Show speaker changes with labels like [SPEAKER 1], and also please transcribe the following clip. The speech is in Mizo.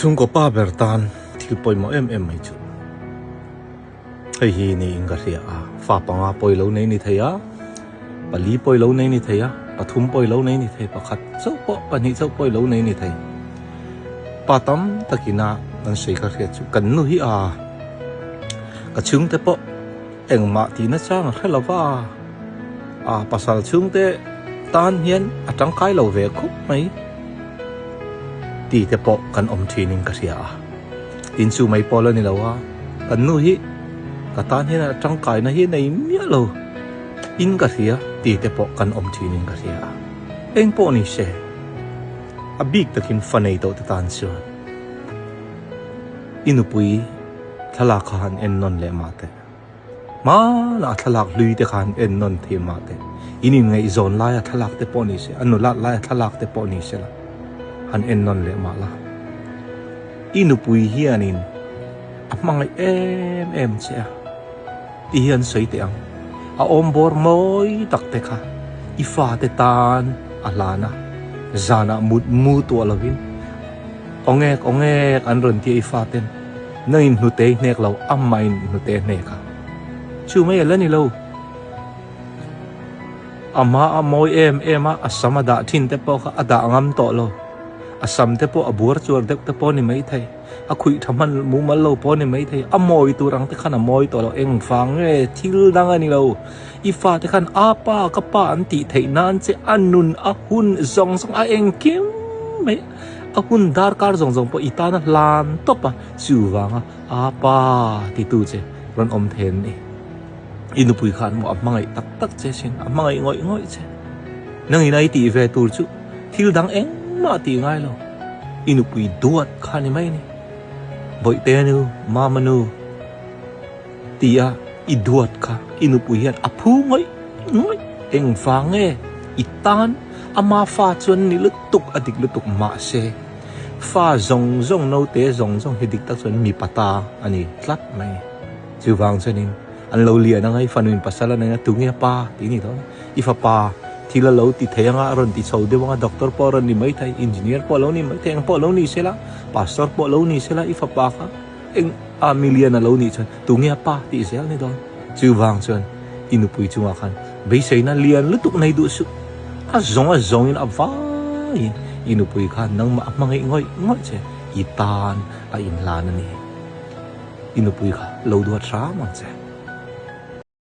[SPEAKER 1] Chhungkaw pa ber tan thil pawimawh em em mai chu hei hi niin ka hria a, fa panga pawi lo nei ni thei a, pali pawi lo nei ni thei a, pathum pawi lo nei ni thei, pakhat chauh pawh pahnih chauh pawi lo nei ni thei. Pa tam takina an sawi ka hriat chu kan nu hi a ka chhungte pawh Engmah tihna chang a hre lo va, a pasal chhungte tan hian a tangkai lo ve khawp mai tih te pawh kan awm thinin ka hria a. Tin chu mai pawh la ni lo a, kan nu hi ka tan hian a tangkaina hi nei miah lo in ka hria tih te pawh kan awm thinin ka hria a. Eng pawh ni se, a bik takin fa nei tawh te tan chuan i nupui Thlalak kha han en nawn leh mah teh. Hmanah thlalak hlui te kha han en nawn thei mah teh. In inngaihzawn laia thlalak te pawh ni se, a nulat laia thlalak te pawh ni se la, han en nawn leh mah la. I nupui hianin a hmangaih em em che a, ti hian sawi teh ang. A awmbawr mawi tak te kha i fate tan a hlan a, zanah mut mu tuah lovin Awngek awngek an rawn tia i faten nang in hnute i hnek lo amah in hnute a hnek a chu mai a la ni lo ama a mawi em em a a sam a dah thin te pawh kha a dah ngam tawh lo a sam te pawh a buar chuar deuh te pawh a ni mai thei a khuih tha hman mumal lo pawh a ni mai thei a mawi tur ang te khan a mawi tawh lo engvang nge thil dang a ni lo i fate khan a pa ka pa an tih theih nan che a nun a hun zawng zawng a engkim mai. A hun darkar zawng zawng pawh i tana hlan tawp a, chuvanga a pa titu che rawn awm thei an ni. I nupui khan maw a hmangaih tak tak che sin, a hmangaih ngawih ngawih che. Nangin a i tih ve tur chu thil dang engmah tih ngai lo, i nupui duat kha ni mai a ni. Bawihte nu, mama nu tia i duat kha i nupui hian a phu ngawih ngawih. Engvang nge i tan Ama fa chuan ni lutuk a dik lutuk mahse fa zawng zawng naute zawng zawng hi dik tak chuan mipa ta a ni tlat mai. Chuvang chuanin an lo lian anga i fanuin pasal a nei a tunge a pa tih a ni dawn a, i fapa thil a lo ti thei anga a rawn ti chho deuh anga doctor pawh a rawn ni mai thei, engineer pawh a lo ni mai thei, eng pawh a lo ni sela, pastor pawh a lo ni sela i fapa kha eng a milian a lo nih chuan tunge a pa tih zel a ni dawn. Chuvang chuan i nupui chungah khan beiseina lian lutuk nei duh suh. A zawng a zawngin a vaiin i nupui khan nangmah a hmangaih ngawih ngawih che i tan a inhlan a ni. I nupui kha lo duat hram ang che.